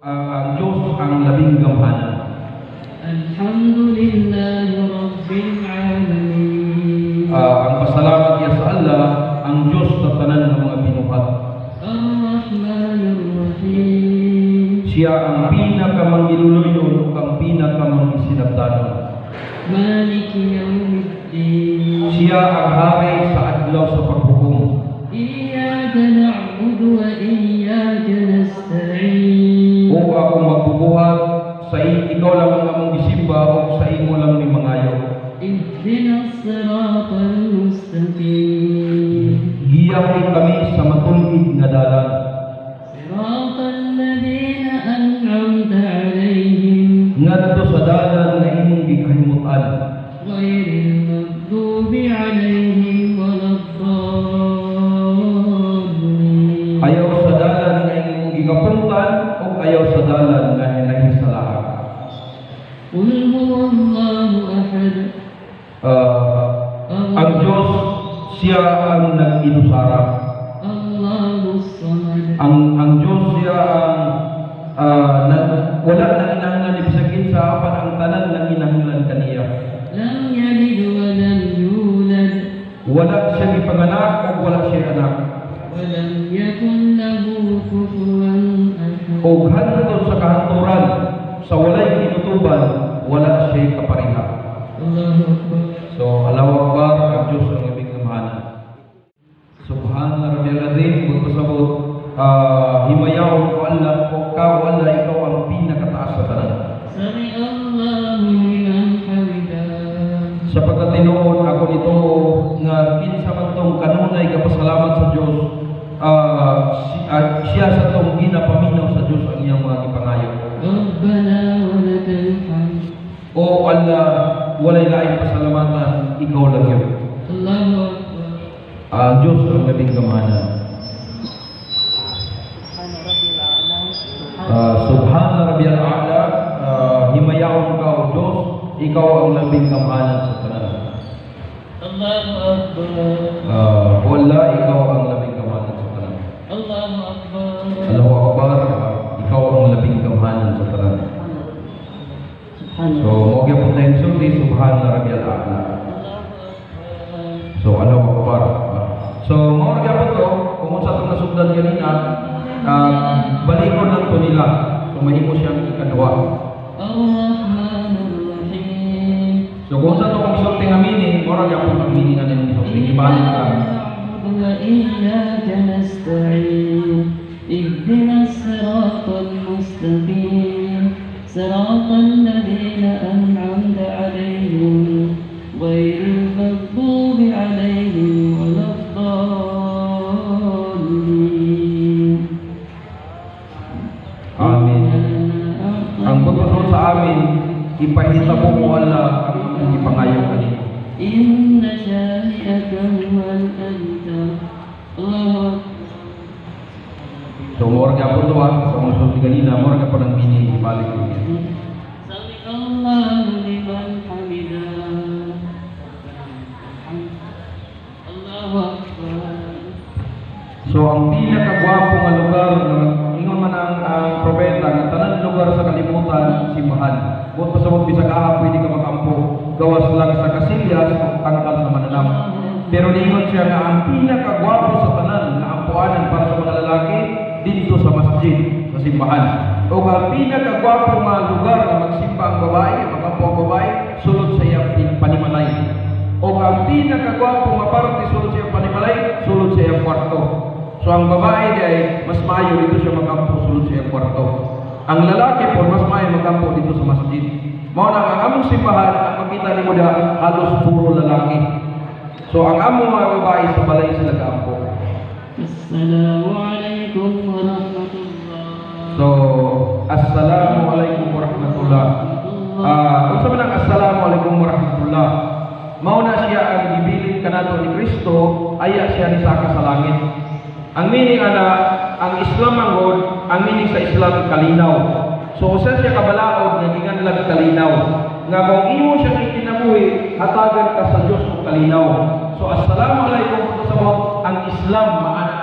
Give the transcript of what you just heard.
Ang Diyos ang labing gamhanan. الحمد لله رب العالمين. Ang pasalamat niya sa Allah, ang Diyos sa tanan ng mga binuhat. الرحمن الرحيم. Siya ang pinakamanggiluloyon ug ang pinakamanggisinabtanon. مالك يوم الدين. Siya ang hari sa adlaw sa paghukom. إياك نعبد وإياك نستعين. O akong magbubuhat, sa ikaw lamang among gisimba o sa imo lang mi mangayo. اهدنا الصراط المستقيم. Giyahi kami sa matulid nga dalan. صراط الذين أنعمت عليهم. Ngadto sa dalan nga imong gikahimutan. غير المغضوب عليهم ولا الضالين. Ayaw sa dalan nga imong gikapuntan o ayaw sa dalan nga nahisalahak. قل هو الله أحد. Ang Diyos, siya ang nag-inusara. الله الصمد. Ang Diyos, siya ang na, wala nanginahanglan ni bisag kinsa apan ang tanan nanginahanglan kaniya. لم يلد ولم يولد. Wala siya gipanganak ug wala siya anak. ولم يكن له كفوا أحد. Og hantod sa kahanturan sa walay kinutuban, wala siya kapareha. الله أكبر. So, Allahu Akbar, ang Diyos ang labing gamhanan. سبحان ربي العظيم, magpasabot, himayaw ko Allah, o ka o Allah, ikaw ang pinakataas sa tanan. سمع الله لمن حمده. Sa pagkatinuod ako nito nga kinsa man tong kanunay kapasalamat sa Dios, siya sa tong ginapaminaw sa Dios ang iyang mga gipangayo. ربنا ولك الحمد. O Allah, walay laing pasalamatan, ikaw lang yun. الله أكبر. Ang Diyos ang labing gamhanan. سبحان ربي الأعلى. سبحان ربي الأعلى, himayaon ka o Diyos, ikaw ang labing gamhanan sa tanan. الله أكبر. Wala, ikaw ang labing gamhanan sa tanan. الله أكبر. Allahu Akbar, ikaw ang labing gamhanan sa tanan. سبحان So, mao gyapon na yung sulti, سبحان ربي الأعلى. الله أكبر. So, Allahu Akbar. So, mao ra gyapon to, kung unsa itong nasugdan ganina, balikon lang to nila. So, mahimo siyang ikaduha. الرحمن الرحيم. So, kung unsa to kung isulti nga meaning, mao ra gyapon ang meaning nga niyang isulti. Ibalik إياك lang. نعبد وإياك نستعين. اهدنا الصراط المستقيم، صراط الذين أنعمت عليهم، غير المغضوب عليهم ولا الضالين. Amen. Ang pagpasunod sa amin, ipahitabo mo Allah ang among gipangayo kanino. إن شانئك هو الأبتر. الله أكبر. So, mao ra gyapon to sa mga sulti ganina, mao ra gyapon ang meaning, ibalik niya. سمع الله لمن حمده. الله أكبر. So ang pinakagwapo nga lugar nga ingon man ang propeta nga tanan lugar sa kalibutan simbahan. Buot pasabot bisag aha pwede ka makampo gawas lang sa kasilyas o tangkal sa mananap. Pero niingon siya nga ang pinakagwapo sa tanan nga ampuanan para sa mga lalaki dito sa masjid, sa simbahan. O ang pinakagwapo nga lugar nga magsimba ang babae, makampo ang babae, sulod sa iyang panimalay. O ang pinakagwapo nga parte sulod sa iyang panimalay, sulod sa iyang kwarto. So ang babae ay mas maayo dito siya makampo sulod sa iyang kwarto. Ang lalaki po mas maayo makampo dito sa masjid. Mao na ang among simbahan, ang makita nimo da halos puro lalaki. So ang among mga babae sa balay sila kaampo. السلام عليكم ورحمة الله. So assalamu alaikum warahmatullah. Unsa man ang assalamu alaikum warahmatullah? Mao na siya ang gibilin kanato ni Kristo, aya siya ni saka sa langit. Ang meaning ana, ang Islam manggod, ang meaning sa Islam kalinaw. So usa siya kabalaod nga ginganlag kalinaw. Nga kung imo siyang ikinabuhi, hatagan ka sa Dios og kalinaw. So assalamu alaikum sa ang Islam maana.